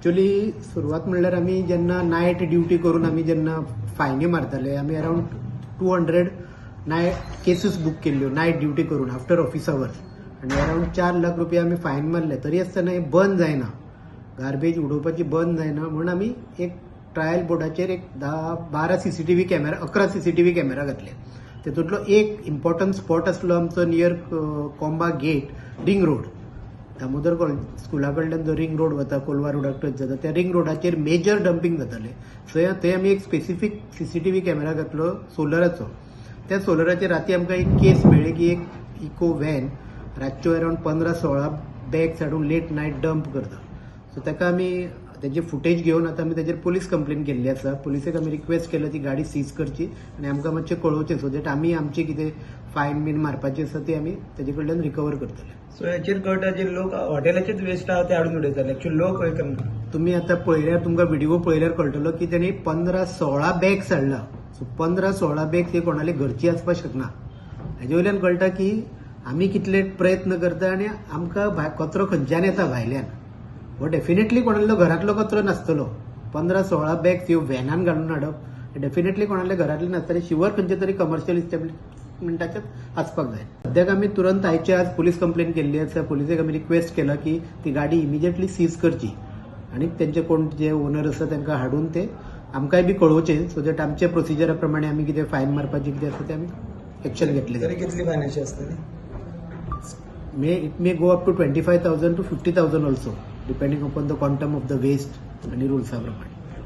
Actually सुरवात म्हणल्यार आमी जेन्ना नायट ड्युटी करून आमी जेन्ना फायनी मारताले, आमी around 200 night cases book केल्ल्यो नायट ड्युटी करून आफ्टर ऑफिस आवर्स आनी अरावंड 4 लाख रुपया आमी फायन मारले. तरी आसतना हें बंद जायना, गार्बेज उडोवपाची बंद जायना म्हणून आमी एक ट्रायल बोर्डाचेर एक 10-12 सीसीटीव्ही कॅमेरा, 11 सीसीटीव्ही कॅमेरा घातले. तेतूंतलो एक इम्पॉर्टंट स्पॉट आसलो आमचो near Comba gate, ring road, Damodar college स्कुला कडल्यान जो रिंग रोड वता, कोलवा रोडाक टच जाता, त्या रिंग रोडाचेर मेजर डंपींग जातालें. सो थंय आमी एक स्पेसिफीक सीसीटीव्ही कॅमेरा घातलो सोलराचो. त्या सोलराचेर राती आमकां एक केस मेळ्ळी की एक इको व्हॅन रातच्यो अरावंड 15-16 बॅग्स हाडून लेट नायट डंप करता. सो ताका आमी तेजी फुटेज घेवन आतां आमी तेजेर पोलीस कंप्लेन केल्ली आसा. पोलिसेक आमी रिक्वेस्ट केला, ती गाडी सीज करची आनी आमकां मातशें कळोवचें, सो that आमी आमची कितें फायन बीन मारपाची आसा ती आमी तेजे कडल्यान रिकवर करतले. सो हेचेर कळटा, जे लोक हॉटेलाचेच वेस्ट आहा ते हाडून उडयताले, एक्चुअली लोक खंय करना. तुमी आतां पळयल्यार, तुमकां व्हिडिओ पळयल्यार कळटलो की तेणी 15-16 बॅग्स हाडला. सो 15-16 बॅग्स हे कोणाले घरची आसपाक शकना. हेजे वयल्यान कळटा की आमी कितले प्रयत्न करता आनी आमकां कचरो खंयच्यान येता भायल्यान. हो डेफिनेटली कोणालो घरांतलो कचरो नासतलो. 15-16 बॅग्स ह्यो व्हॅनान घालून हाडप हे डेफिनेटली कोणाले घरांतले नासतले. शुअर खंयचे तरी कमर्शियल इस्टॅब्लिशमेंटाचेच आसपाक जाय. सद्याक आमी तुरंत आयचे आज पुलीस कंप्लेन केल्ली आसा. पुलिसेक आमी रिक्वेस्ट केला की ती गाडी इमिजिएटली सीज करची आनी तेंचे कोण जे ओनर आसा तांकां हाडून ते आमकांय बी कळोवचें, सो that आमच्या प्रोसिजरा प्रमाणे आमी कितें फायन मारपाचें कितें आसा तें आमी एक्शन घेतले. तरी कितली फायन अशी आसतली? It may go up to 25,000 to 50,000 also, depending upon the quantum of the waste आणि रुल्सा प्रमाणे.